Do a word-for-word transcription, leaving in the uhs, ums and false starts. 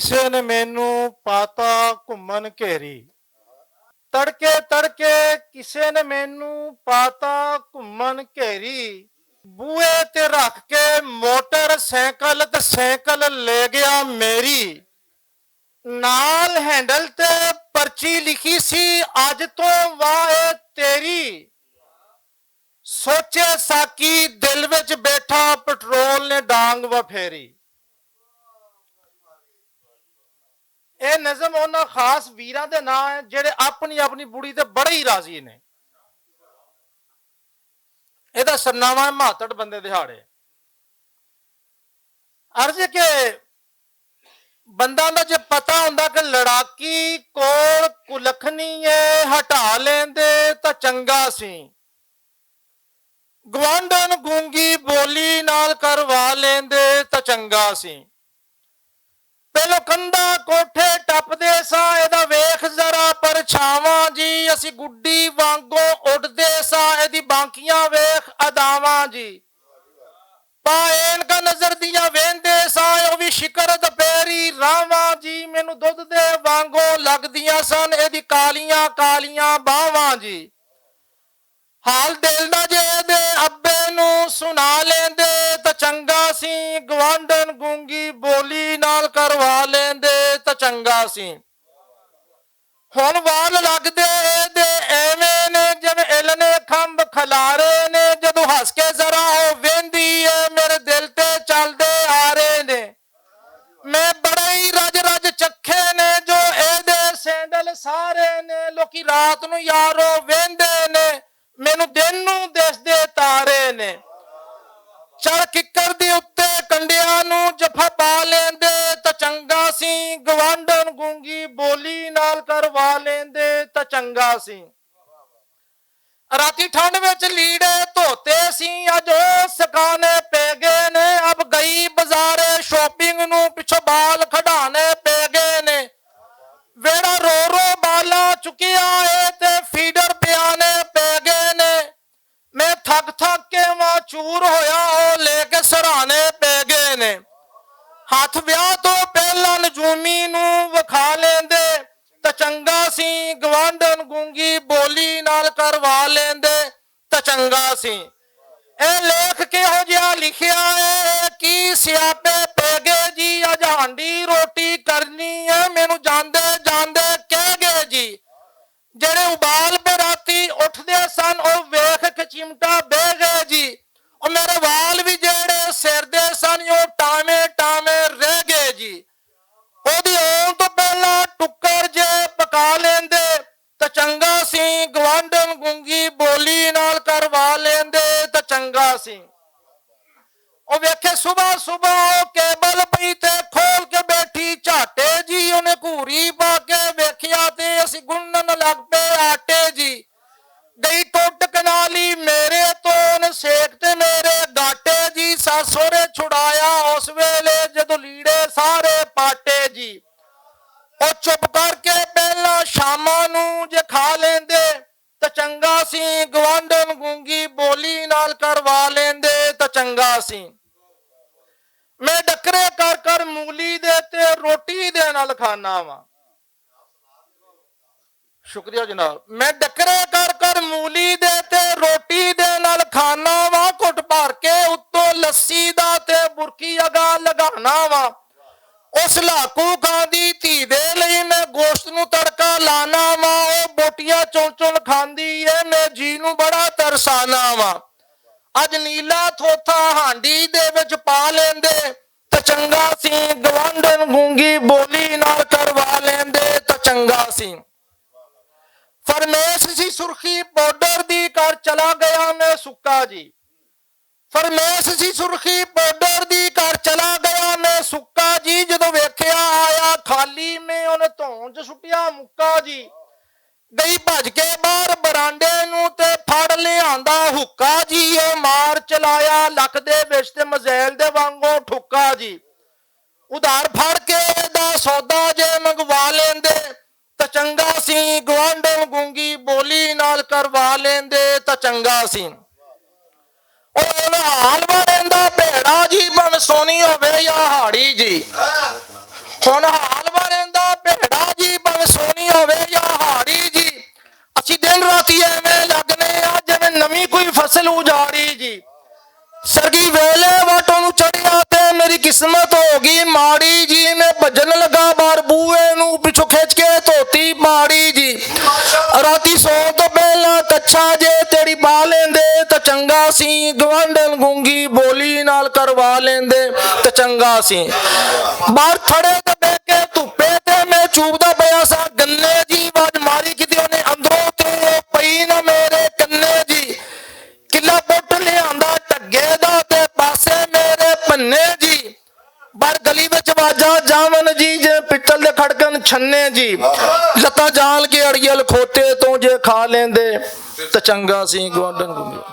کسے نے مینوں پاتا گھمن گھیری۔ تڑکے تڑکے کسے نے مینوں پاتا گھمن گھیری۔ بوئے تے رکھ کے موٹر سائیکل تے سائیکل لے گیا میری۔ نال ہینڈل تے پرچی لکھی سی، اج تو واہ اے تیری۔ سوچے ساکی دل وچ بیٹھا، پٹرول نے ڈانگ و پھیری۔ اے نظم انہاں خاص ویراں دے ناں ہے جڑے اپنی اپنی بڑی تے بڑے ہی راضی نے۔ اے دا سرناواں ہے ماتڑ بندے دہاڑے۔ عرض ہے کہ بندہ دا جے پتہ ہوندا کہ لڑاکی کول کلکھنی ہے، ہٹا لیندے تاں چنگا سی۔ گوانڈن گونگی بولی نال کروا لیندے تاں چنگا سی۔ پہلو کندھا کوٹھے ٹپدے ساں، ایدا ویکھ ذرا پرچھاواں جی، اسی گڈی وانگوں اڈدے ساں، ایدی بانکیاں ویکھ اداواں جی۔ پا اینکا نظر دیاں ویندے ساں، او وی شکر دپیری راواں جی، مینوں دودھ دے وانگوں لگدیاں سن ایدی کالیاں کالیاں باواں جی۔ حال دل دا جے دے ابے نوں سنا لیندے تاں چنگا سی، گوانڈن گونگی بولی نال کروا لیندے تاں چنگا سی۔ ہن وال لگدے اے دے ایویں نے، جویں النے کھمب کھلارے نے، جدوں ہس کے ذرا او ویندی اے، میرے دل تے چلدے آ رہے نے۔ میں بڑے ہی رج رج چکھے نے، جو اے دے سینڈل سارے نے، لوکی رات نوں یارو ویندے نے، مینوں دن نوں دسدے تارے نے۔ چڑھ ککر دی اتے کنڈیاں نوں جفا پا لیندے تاں چنگا سی، گوانڈن گونگی بولی نال کروا لیندے تاں چنگا سی۔ راتی ٹھنڈ وچ لیڑے دھوتے سی، اج او سکانے پے گئے نے۔ اب گئی بازارے شاپنگ نوں، پچھوں بال کھڈانے پے گئے نے۔ ویڑا رو رو بالاں چکیا اے تے فیڈر پیانے پے گئے نے۔ میں تھک تھک کے واں چور ہویا، او لے کے سرانے پے گئے نے۔ ہاتھ ویاہ تو پہلا نجومی نوں وکھا لیندے تاں چنگا سی، گوانڈن گونگی بولی نال کروا لیندے تاں چنگا سی۔ اے لیکھ کہو جیا لکھیا اے، اے کی سیاپے پے گئے جی، اج ہانڈی روٹی کرنی اے، مینوں جاندے جاندے کہہ گئے جی۔ جڑے ابال پہ راتی اٹھدے سن، او ویکھ کے چمٹا بہ گئے جی۔ او میرے وال وی جڑے سردے سن، او ٹاویں ٹاویں رہ گئے جی۔ او دی آن تو پہلا ٹکر جے پکا لیندے تاں چنگا سی، گوانڈن گونگی بولی نال کروا لیندے تاں چنگا سی۔ او ویکھے صبح صبح او کیبل پئی تے کھول کے بیٹھی جھاٹے جی، اونے گھوری پا کے ویکھیا تے اسی گنن لگ پے آٹے جی۔ گئی ٹوٹ کنالی میرے تو، اونے سیک تے میرے گاٹے جی، سس سورے چھڑایا اس ویلے جدوں لیڑے سارے پاٹے جی۔ او چپ کر کے پہلا شاماں نوں جے کھا لیندے تے چنگا سی، گوانڈن گونگی بولی نال کروا لیندے تے چنگا سی۔ میں ڈکرے کر کر مولی دے تے روٹی دے نال کھانا واں۔ شکریہ جناب۔ میں ڈکرے کر کر مولی دے تے روٹی دے نال کھانا واں، گھٹ بھر کے اتوں لسی دا تے برکی اگا لگانا واں۔ اس لاکو کھاندی دھی دے لئی میں گوشت نوں تڑکا لانا واں، او بوٹیاں چن چن کھاندی اے، میں جی نوں بڑا ترسانا واں۔ اج نیلا تھوتھا ہانڈی دے وچ پا لیندے تے چنگا سی، گوانڈن گونگی بولی نال کروا لیندے تے چنگا سی۔ فرمیس سی سرخی پاؤڈر دی، کر چلا گیا میں سکا جی۔ فرمیس سی سرخی پاؤڈر دی، کر چلا گیا میں سکا جی، جدوں ویکھیا آیا خالی میں، اونے دھون چ سٹیا مکا جی۔ گئی بھج کے باہر برانڈے نوں تے پھڑ لیاندا حکا جی، او مار چلایا لک دے وچ تے مزیل دے وانگوں ٹھکا جی۔ ادھار پھڑ کے دا سودا جے منگوا لیندے تے چنگا سی، گوانڈن گونگی بولی نال کروا لیندے تے چنگا سی۔ او نال وڑیندا بھیڑا جی، بن سونی ہووے یا ہاڑی جی۔ ہن حال وریندا بھیڑا جی، بھاویں سونی ہووے یا ہاری جی۔ اسی دن راتی ایویں لگنے آ، جویں نویں کوئی فصل اجاڑی جی۔ سرگی ویلے واٹوں نوں چڑھیا تے میری قسمت ہو گئی ماڑی جی۔ میں بھجن لگا باہر بوئے نوں، پچھوں کھچ کے دھوتی ماڑی جی۔ راتی سون تو پہلا کچھا جے تیری پا لیندے تے چنگا سی، گوانڈن گونگی بولی نال کروا لیندے تے چنگا سی۔ باہر تھڑے تے بہ کے دھپے تے میں چوبدا پیا سا گنے جی، آواز ماری کیتی انہیں اندروں تے پئی نہ میرے کنے جی۔ کلا بٹ لے آندا ٹگے دا تے پاسے میرے پنے جی۔ بار گلی وچ واجا جاون جی، جے پتل دے کھڑکن چھنے جی۔ لتاں جال کے اڑیل کھوتے تو جے کھا لیندے تے چنگا سی گوانڈن گونگی۔